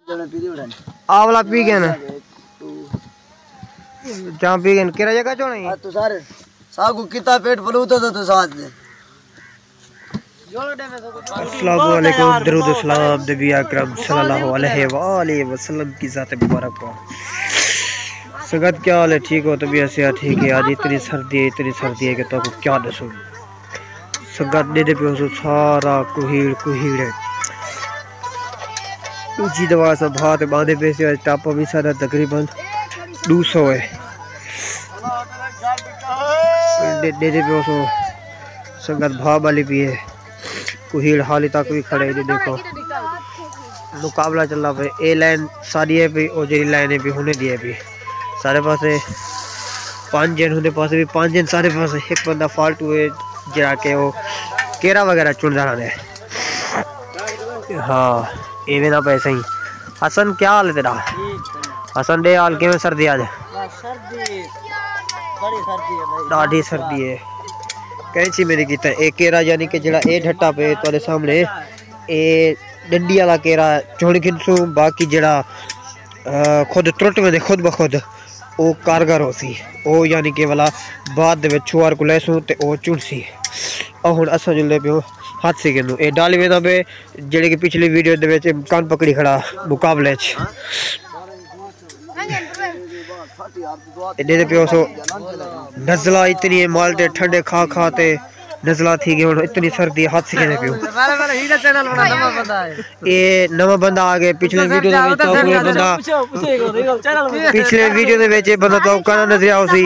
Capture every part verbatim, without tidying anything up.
آولا پی گئے نا۔ جاں پی گئے نا۔ کیرا جگہ چوڑا ہی؟ تو سارے ساکو کتا پیٹ پلو تو تو ساتھ دے۔ السلام علیکم، درود و سلام نبی اکرم صلی اللہ علیہ وآلہ وسلم کی ذات مبارک پر۔ سنگت کیا حال ہے؟ ٹھیک ہو؟ طبیعت صحت ٹھیک ہے؟ آج اتنی سردی ہے، اتنی سردی ہے کہ تو کیا دسوں۔ سنگت ݙیہدے پئے ہوسو سارا کوہیڑ کوہیڑ ہے۔ ݙوجھی دفعہ اساں بھا تے ٻاہندے پئے سے، اڄ ٹاپا وی ساݙا تقریباً ݙو سو ہے۔ ݙے- ݙیہدے پئے ہوسو سنگت بھا ٻالی پئی ہے۔ کوہیڑ حالی تک وی کھڑے، ݙے ݙیکھو مقابلہ چلدا پئے۔ اے لائن ساݙی ہے پئی، او جیڑھی لائن ہے پئی ہنے دی ہے پئی۔ سارے پاسے پنج ہن، ہندے پاسے وی پنج ہن، سارے پاسے ہک بندہ فالتو ہے جیڑھا کہ او کیرا وغیرہ چݨدا رہندے۔ ہاں، ایویں نہ پئے سئیں۔ حسن، کیا حال ہے تیرا؟ حسن، ݙے حال کیویں سردی اڄ؟ سردی، بڑی سردی ہے بھائی۔ ݙاڈھی سردی ہے۔ کینچی میری کیتا اے کیرا، یعنی کہ جیڑھا اے ڈھٹا پئے تہاݙے سامݨے، اے ݙنڈی والا کیرا چݨ گھنسوں، باقی جیڑھا، آ، خود ترٹ ویندے خود بخود، او کارگر ہوسی۔ او یعنی کہ ولا بعد دے وچ چھوہر کوں لیسوں تے او چݨسی۔ او ہݨ اساں جلدے پیوں ہتھ سے گھنوں۔ اے ڈالی ویندا پئے، جیڑھے کہ پچھلی ویڈیو دے وچ کن پکڑی کھڑا مقابلے اچ۔ ݙیہدے پئے ہوسو نزلہ اتنی ہے، مالٹے ٹھنڈے کھا کھا تے نزلہ تھی ڳئے، ہݨ اتنی سردی ہے، ہتھ سکھیندے پیوں۔ اے نواں بندہ آ ڳئے، پچھلے ویڈیو دے وچ تہاکوں اے بندہ، پچھلے ویڈیو دے وچ اے بندہ تہاکوں کنا نظر آیا ہوسی۔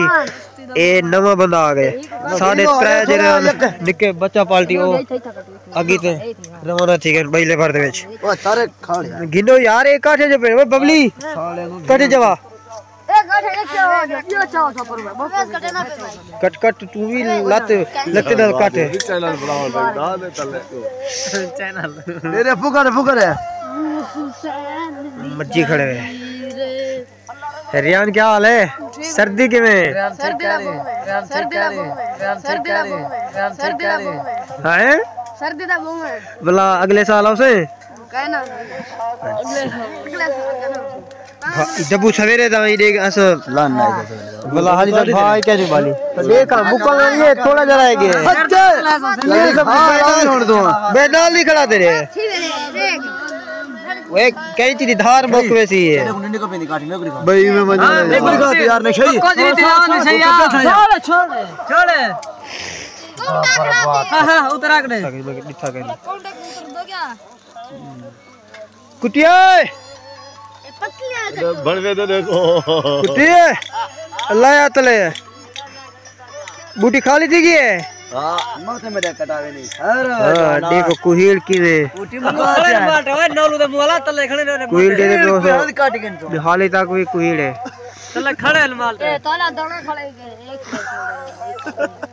اے نواں بندہ آ ڳئے۔ ساݙے ترے جیڑھے ہن نکے بچہ پارٹی، او اڳی تے روانہ تھی ڳئے ٻئی لیبر دے وچ۔ گھنو یار، اے کاٹھے جو پئے، اوئے ببلی، کاٹھے جاوا۔ کٹ کٹ، توں وی لت، لت نال کٹ۔ میرے فکر، فکر ہے۔ مچی کھڑے ہوئے۔ ریان، کیا حال ہے؟ سردی کیویں ہے؟ سردی دا بہوں ہے۔ سردی دا بہوں ہے۔ سردی دا بہوں ہے۔ ہیں؟ سردی دا بہوں ہے۔ بلا اڳلے سال آؤسے؟ کائنا۔ اڳلے سال کائنا۔ بھا-، ڈبو سویرے دا ہی ݙیکھ اس۔ لا نہ آئی۔ بلا حالی دا بھائی کیا جو بالی۔ ݙیکھ، مکا یہ تھوڑا جرا ہے کہ۔ اچھا۔ یہ سب ہاں، نال چھوڑ دو۔ بے نال نہیں کھڑا تیرے۔ ٹھیک ہے، ݙیکھ۔ اوئے، کہیں چیز دی دھار مک ویسی ہے۔ بھائی، میں مزہ ہاں، لے۔ بالکل۔ یار، نشئی۔ کچھ نہیں تیرا، نشئی آ۔ چھوڑ، چھوڑ۔ چھوڑ۔ ہاں، ہاں، اترا کنے۔ ݙٹھا کہیں۔ کٹیے۔ بڑوے تو ݙیکھو۔ کٹیے۔ اللہ یا تلے۔ بوٹی خالی تھی ڳئی ہے؟ ہاں، ماں تے میرے کٹاوے نہیں۔ ہر ہاں، جانا۔ ݙیکھو کوہیڑ کیویں۔ بوٹی منگوا کھڑے دے۔ ماٹا، اوئے نولو دے مولا تلے کھڑے نے۔ کوہیڑ ݙیہدے پئے ہوسو۔ کٹ گن تو۔ حالی تک وی کوہیڑ ہے۔ تلے کھڑے المال تے۔ اے تالا دانا کھڑے گئے، ایک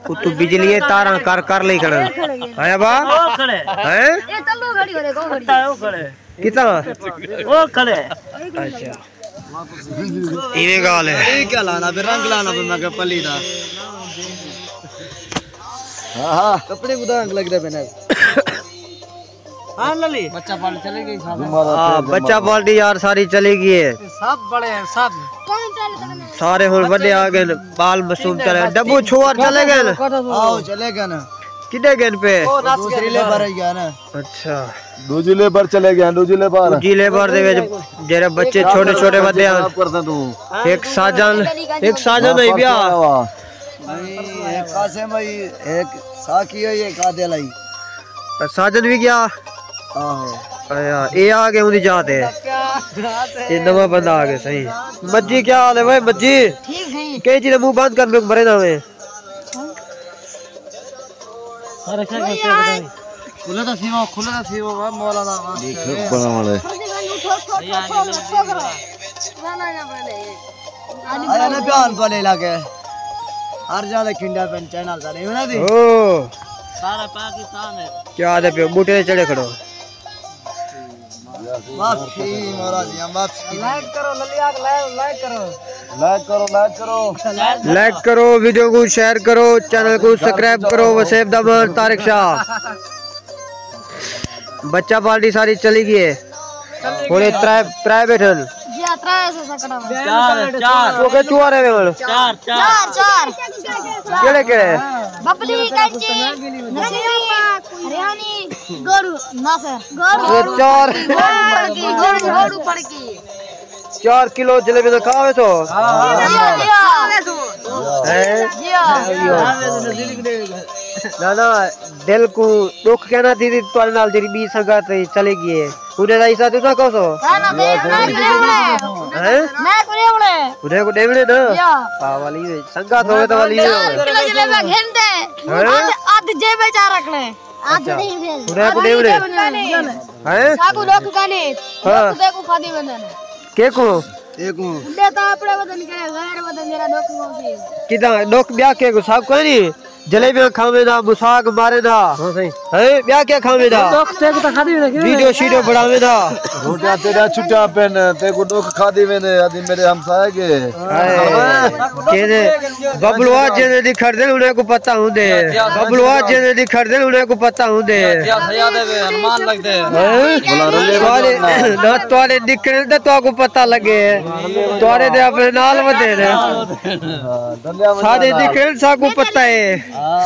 اتو بجلی ہے، تاراں کر کر لئی کھڑے۔ ہاں با؟ او کھڑے۔ ہیں؟ اے تلو گھڑی ہو رہے، کو گھڑی۔ او کھڑے۔ کتنا؟ او کھڑے۔ اچھا۔ ایویں ڳالھ ہے۔ اے کیا لانا پئے؟ رنگ لانا پئے، میں کہا پلی دا۔ ہاں، ہاں۔ کپڑے کو رنگ لڳدا پئے نا۔ ہاں للی۔ بچہ پارٹی چلے ڳئی سب۔ ہاں، بچہ پارٹی یار ساری چلی ڳئی ہے۔ سب بڑے ہیں، سب۔ سارے ہݨ وݙے آ ڳئے، ٻال معصوم چلے۔ ڈبو چھوہر چلے ڳئے نا؟ آؤ، چلے ڳئے نا۔ کݙے ڳئے پئے؟ او نس دوسری گئے۔ لیبر آئی ڳیا نا۔ اچھا۔ ݙوجھی لیبر چلے ڳئے، ݙوجھی لیبر۔ ݙوجھی لیبر دے وچ جیڑھے بچے چھوٹے چھوٹے ودے ہن۔ خراب کرساں توں۔ ہک ساجن، ہک ساجن ہوئی پیا۔ بھائی، ہک قاسم بھائی، ہک ساقی ہوئی، ہک عادل آئی۔ ساجن وی ڳیا۔ آہو۔ آیا، اے آ ڳئے اوندی جاہ تے۔ اے نواں بندہ آ ڳئے سئیں۔ مجی، کیا حال ہے بھائی مجی؟ ٹھیک ہے۔ کہیں چیز منہ بند کر، میں مرے نہ ہوئے۔ کھلے دا سیوا، کھلے دا سیوا، واہ مولا دا واہ۔ دیکھ بنا والے۔ ارے نا بیان کو لے لا کے۔ ہر جا دے کھنڈا پن چینل سارے، ہے نا جی؟ او۔ سارا پاکستان ہے۔ کیا دے پئے، بوٹے تے چڑھے کھڑو۔ معافی مولا جی، معافی۔ لائک کرو، للی آگ لائک، لائک کرو۔ لائک کرو، لائک کرو۔ لائک کرو، ویڈیو کوں شیئر کرو، چینل کوں سبسکرائب کرو۔ وسیب دا مان طارق شاہ۔ بچہ پارٹی ساری چلی ڳئی ہے۔ ہݨ اے ترائے، ترائے ٻیٹھن۔ جی ہاں، ترائے سے سکڑا۔ چار، چار۔ او کے چوارے وے ہݨ؟ چار، چار۔ چار، چار۔ کیڑھے کیڑھے؟ ببلی، کینچی، نسیم، ریحانی، گورو، ناصر۔ او چار۔ گورو پڑکی، گورو، گورو پڑکی۔ چار کلو جلیبی دا کھا ویسو؟ جی ہاں، جی ہاں۔ ہیں؟ جی ہاں۔ نہ، نہ، دل کوں ݙکھ کینا تھی، تہاݙے نال جیڑھی ٻی سنگت چلی ڳئی ہے، انہیں دا حصہ تساں کھوسو؟ نہ، نہ، میں، میں کوئی ݙیوݨے۔ ہیں؟ میں کوئی ݙیوݨے۔ انہیں کوں ݙیوݨے نا؟ جی ہاں۔ ہاں، ولی وے۔ سنگت ہووے تاں ولی ہووے۔ چار کلو جلیبی گھن تے، ہیں؟ ادھ، ادھ جیب وچ رکھݨے۔ اچھا۔ خدا کو ݙیوݨے۔ ہیں؟ ساکوں ݙکھ کائنی۔ ہاں۔ ݙکھ تیکوں کھادی ویندے نے۔ کیکوں؟ اے کوں؟ اݙے تاں اپݨے وطن کیڑھے، غیر وطن جیڑھا ݙکھ ہوسی۔ کݙاں ݙکھ ٻیا کیکوں؟ ساکوں کائنی۔ جلیبیاں کھاویں دا، مساک ماریں دا۔ ہاں سائیں۔ ہیں؟ ٻیا کیا کھاویں دا؟ ݙکھ تیکوں تاں کھادی ویندے۔ ویڈیو شیڈیو بݨاویں دا۔ روٹیاں تیݙیاں چھٹیاں پن، تیکوں ݙکھ کھادی ویندے، آدھی میݙے ہمسائے کے۔ ہائے۔ کیندے ببلو آ جیندے نکھڑدے انہیں کوں پتہ ہوندے۔ ببلو آ جیندے نکھڑدے انہیں کوں پتہ ہوندے۔ کیا سیا دے وے، ارمان لڳدے۔ ہیں؟ بلا رلے تہاݙے، نہ تہاݙے نکھڑن تے تہاکوں پتہ لڳے۔ تہاݙے تے اپݨے نال ودے نے۔ ساݙے نکھڑن ساکوں پتہ ہے۔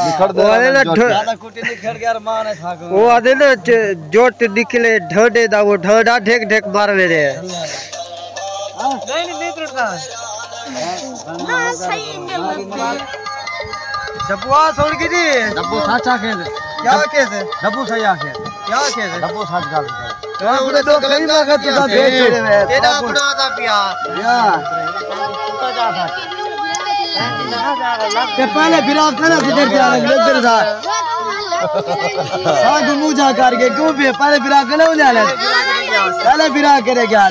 نکھڑدے او آہدے نا ڈھ-، کٹی نکھڑ کے ارمان ہے ساکوں۔ او آہدے نا چ-، جٹ نکلے ڈھانڈے دا، او ڈھانڈا ڈھک ڈھک مار ویندے۔ نہیں، نہیں، نہیں ترٹدا۔ ہاں، صحیح ہے۔ ڈبو آ سݨ کے جی۔ ڈبو سچ آکھے۔ کیا آکھے سے؟ ڈبو صحیح آکھے۔ کیا آکھے سے؟ ڈبو سچ ڳالھ کرے۔ تیݙا اپݨا تاں پیا۔ تے پہلے بھرا کنا سدھر جا، ادھر دا۔ ساکوں منہ جا کر کے کیوں پیا؟ پہلے بھرا کنا ہو جانا۔ پہلے بھرا کرے گیا۔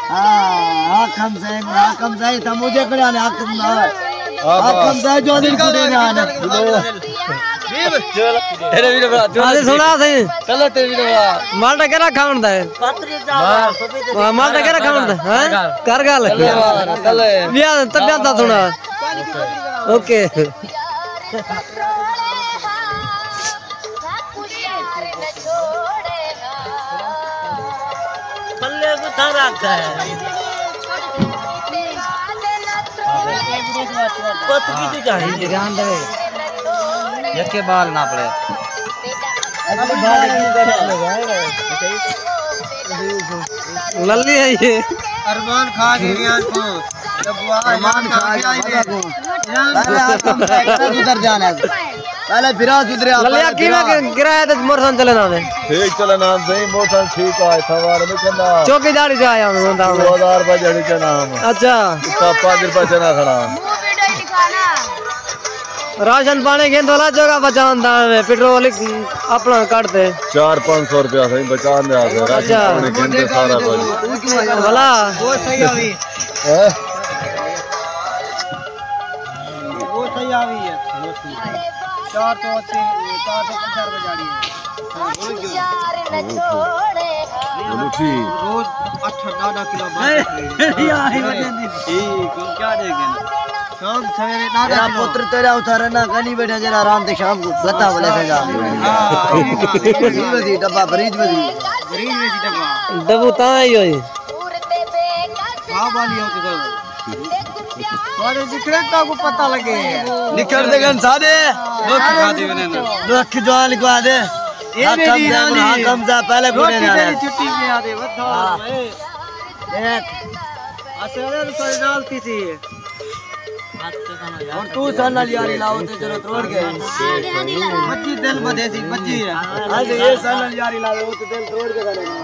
ہاں، حاکم صاحب، حاکم صاحب، تم مجھے کھڑا نے حاکم صاحب۔ حاکم صاحب جو دل کھڑے نے آنے۔ تیرے ویڈیو بنا، جو آدھے سݨا سئیں۔ چلو تیرے ویڈیو بنا۔ مالٹا کیڑھا کھاوݨ دا ہے؟ ہاں، مالٹا کیڑھا کھاوݨ دا ہے؟ ہاں؟ کر ڳالھ۔ چلو، چلو۔ ٻیا، طبیعت دا سݨا۔ اوکے۔ پلے کتھاں رکھ ہے؟ پت کی تو چاہیے؟ یکے بال نہ پڑے۔ للی ہے یہ۔ ارمان کھا گئی ریان کو۔ ارمان کھا گئی۔ پہلے حاکم صاحب ادھر جانا ہے۔ پہلے بھرا سدھریا، للیا پہلے کیویں بھرا۔ کہ گرایا تے موٹر سائیکل چلے نہ آوے؟ ٹھیک چلے نہ آوے، موٹر سائیکل ٹھیک آئے، تھوار نہیں کرنا۔ چوکی داڑی جا آیا ہوں، ہوں، ہوں۔ دو ہزار روپے جڑی کے نام۔ اچھا۔ اتنا پانچ روپے سے نہ کھڑا۔ راشن پاݨی گھن تھوڑا جوگا بچان دا ہے، پٹرول اپݨا کٹ دے۔ چار پانچ سو روپیہ سائیں بچان دے آ گئے، راشن اچھا۔ پاݨی گھن دے سارا کچھ۔ بھلا۔ وہ صحیح آوی۔ ہاں؟ وہ صحیح آوی ہے۔ چار سو اسی، چار سو پنجاہ روپے جاڑی ہے۔ چلو ٹھیک۔ روز اٹھ ݙاہ ݙاہ کلو مالٹا خریدے۔ ٹھیک، ہݨ کیا ݙے ڳئے؟ شام سویرے ݙاہ ݙاہ کلو۔ پتر تیرا اتھاں رہنا کائنی ٻیٹھا، جیڑھا آرام تے شام کوں لتاں ولے سے جا۔ ہاں۔ فریج ودی ڈبہ، فریج ودی۔ فریج ودی ڈبہ۔ ڈبو تاں ہی ہوئی۔ ہاں، والی ہو تو۔ تہاݙے نکھڑے تاں کو پتہ لڳے۔ نکھڑ دے گن سارے۔ لوک کھا دے ونے۔ لوک جوان کو آ دے۔ اے حاکم میری صاحب، نانی۔ حاکم صاحب پہلے روٹی پونے نال۔ تیری چھٹی پہ آ دے، ودھا ہاں۔ ہوئے۔ دیکھ۔ اسے رسول نال تھی سی۔ ہݨ توں ساݙے نال یاری لاؤ تے چلو تروڑ ڳئے۔ بچی دل بدھے سی، بچی ہے۔ ہاں، اے ساݙے نال یاری لاؤ تے دل تروڑ ڳئے ساݙے نال۔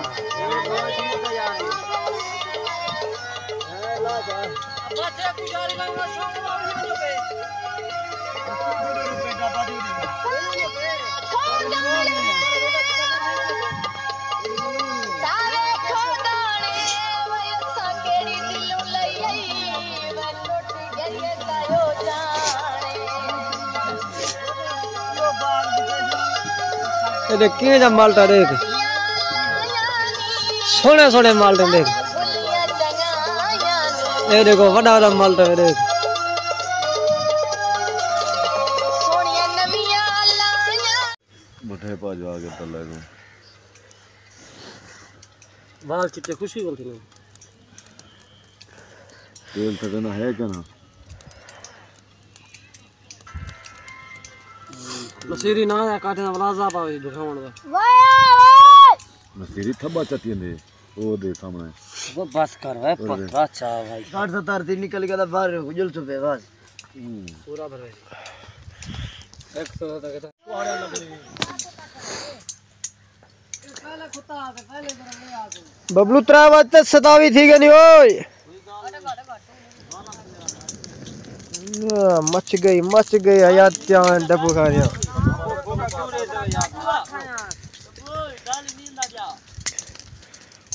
اے ݙیکھ کیویں دا مالٹا ݙیکھ۔ سوہݨے سوہݨے مالٹے ݙیکھ۔ اے ݙیکھو وݙا وݙا مالٹا ݙیکھ۔ بٹھے پا جو آ کے تلے کو۔ بال چٹے خوشی بولتی نہیں۔ تیل تک نہ ہے کیا نا؟ نصیری نہ آیا، کاٹے دا ولازا پاوے دکھاون دا۔ نصیری تھبا چٹی دے، او دے سامنے۔ وہ بس کر وے، اور دے۔ پترا چا بھائی۔ ساٹھ ستر تھی نکل گیا تھا باہر، جل چپے بس۔ ہوں۔ پورا بھر۔ ایک سو تک تھا۔ ببلو، ترے وجے تے ستاوی تھی ڳئے نی اوئے۔ مچ ڳئی، مچ ڳئی، حیات چاند ڈبو کھا رہیا۔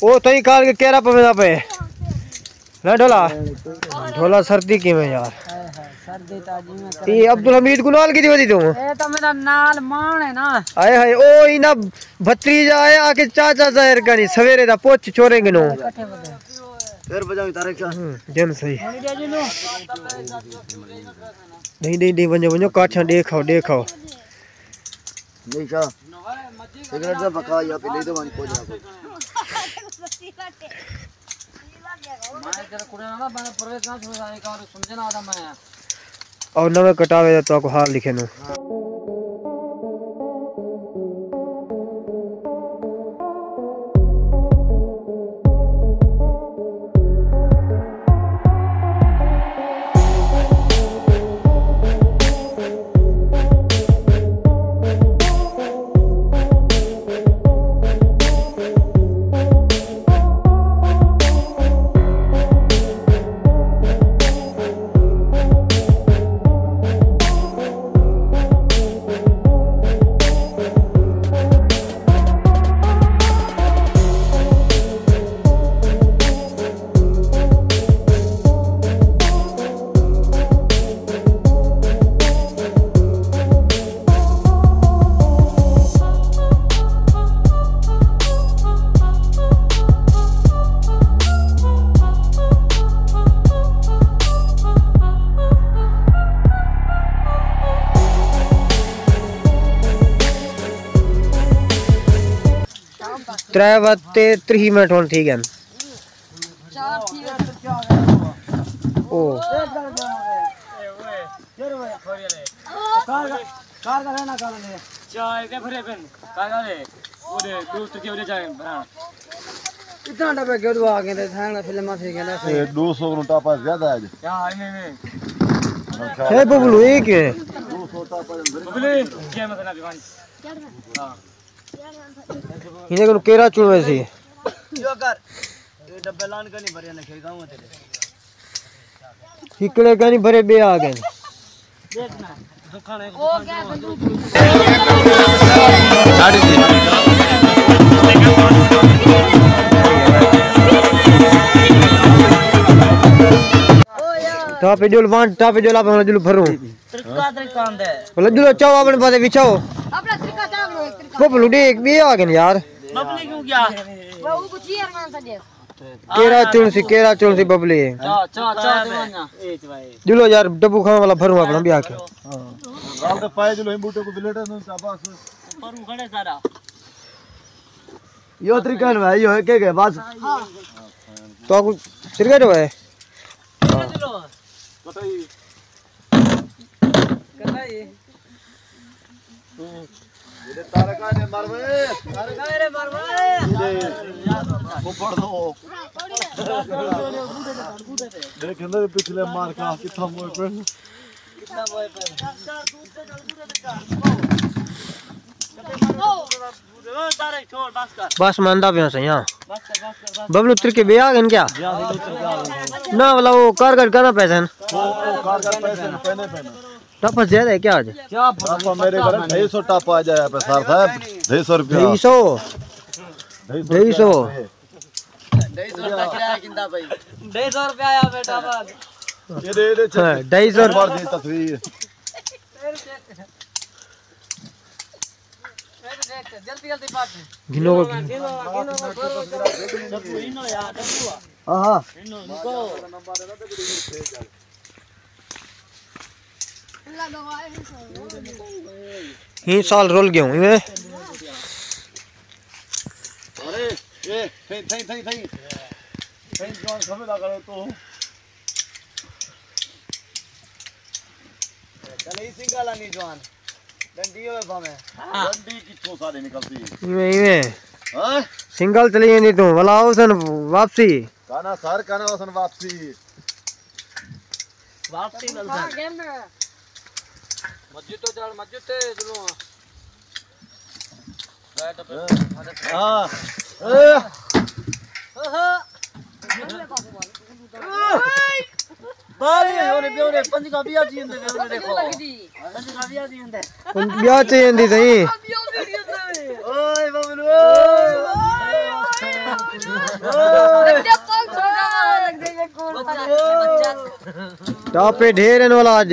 او تئیں کال کے کیرا پویندا پئے۔ نہ ڈھولا، ڈھولا سردی کیویں یار؟ ہائے ہائے، سردی تاں جیویں کرے۔ اے عبدالحمید کوں نال کیتی ودی توں؟ اے تاں میرا نال ماݨ ہے نا۔ ہائے ہائے، او اینا بھتریجا آیا آ کے چاچا ظاہر کری، سویرے دا پوچھ چھوڑیں گے نو۔ کٹھے ودے۔ پھر بجاویں طارق شاہ۔ ہوں، جن صحیح۔ ہݨ ݙے جی نو۔ نہیں، نہیں، نہیں، ونڄو، ونڄو، کاٹھاں ݙے کھاؤ، ݙے کھاؤ۔ نہیں شاہ، سگریٹ دا پکا یا پی لے دے ونڄ کجھ نہ کجھ۔ میں تیرے کڑے نہ، میں پرویز نہ سمجھا، ایک اور سمجھے نہ آدم میں۔ اور نویں کٹاوے دا تو کو حال لکھے نو۔ ترے وجے تے تریہہ منٹ ہݨ تھی ڳئن۔ او۔ اتنا ڈبے کیوں دعا کے تے تھان فلم آ سی گندا سی۔ اے ݙو سو نوں ٹاپا زیادہ ہے اڄ۔ کیا ہے میں میں؟ ہے ببلو، اے کیا ہے؟ ݙو سو ٹاپا۔ ببلو، کیا مسئلہ بیوان؟ ہاں۔ انہیں کوں کیرا چݨوے سی؟ جو کر۔ اے ڈبے لان کا نہیں بھرے نہ کھے گاؤں تیرے۔ ہکڑے کا نہیں بھرے، ٻئے آ ڳئے۔ ٹاپے ڄل وانٹ، ٹاپے ڄل آپ ہݨ ڄل بھروں۔ طریقہ، طریقہ آندا ہے۔ بھلا ڄلو چاؤ اپݨے پاسے وچھاؤ۔ اپݨا طریقہ چاؤ بݨو، ایک طریقہ۔ ببلو ݙے، ٻئے آ ڳئے یار۔ ببلی کیوں گیا؟ وہ کچھ ہی ارمان سا دے۔ کیرا چݨسی، کیرا چݨسی ببلی؟ چا، چا، چا دیوانا۔ ڄلو یار، ڈبو کھاوݨ والا بھروں اپݨا ٻیا کے۔ ہاں۔ گال تے پائے ڄلو، ہن بوٹے کو بلیٹ ہے، چا بس۔ پروں کھڑے سارا۔ یو طریقہ ہے بھائی، یو ہے کہ بس۔ ہاں۔ تو کو طریقہ جو ہے۔ دیکھ اندر پچھلے مار کا کتنا موئے پہ۔ بس مندا پیوں سئیں، ہاں۔ ببلو ترکے ٻئے آ ڳئن کیا؟ نہ، ولا او کار کر کنا پیسے ہن۔ ٹاپا زیادہ ہے کیا اڄ؟ ٹاپا میرے گھر ڈھائی سو ٹاپا آ جایا پہ سر صاحب، ڈھائی سو روپیہ۔ ڈھائی سو؟ ڈھائی سو۔ ڈھائی سو روپیہ آیا بیٹا بس۔ ہاں، ڈھائی سو۔ گھنو کو گھنو۔ ہاں، ہاں۔ ہی سال رول ڳیوں، ایویں؟ اے، تھئی، تھئی، تھئی، تھئی۔ تھئی جوان سمجھدا کرو تو۔ چلے، اے سنگل آنی جوان۔ ڈنڈی ہوئے بھاویں۔ ڈنڈی کتھوں ساݙے نکلسی؟ ایویں، ایویں۔ ہاں؟ سنگل چلی ویندی توں، ولا اوسن واپسی۔ کانا سر، کانا اوسن واپسی۔ واپسی ول سر۔ مسجد تو چڑھ، مسجد تے ظلم آ۔ ہاں۔ اے۔ بارے ہونے بیونے پنج کا بیا جی اندے، بیونے دیکھو۔ پنج کا بیا جی اندے۔ بیا چاہیے دی سہی۔ اوئے ببلو، اوئے۔ اوئے۔ ٹاپے ڈھیر ہن والا اڄ۔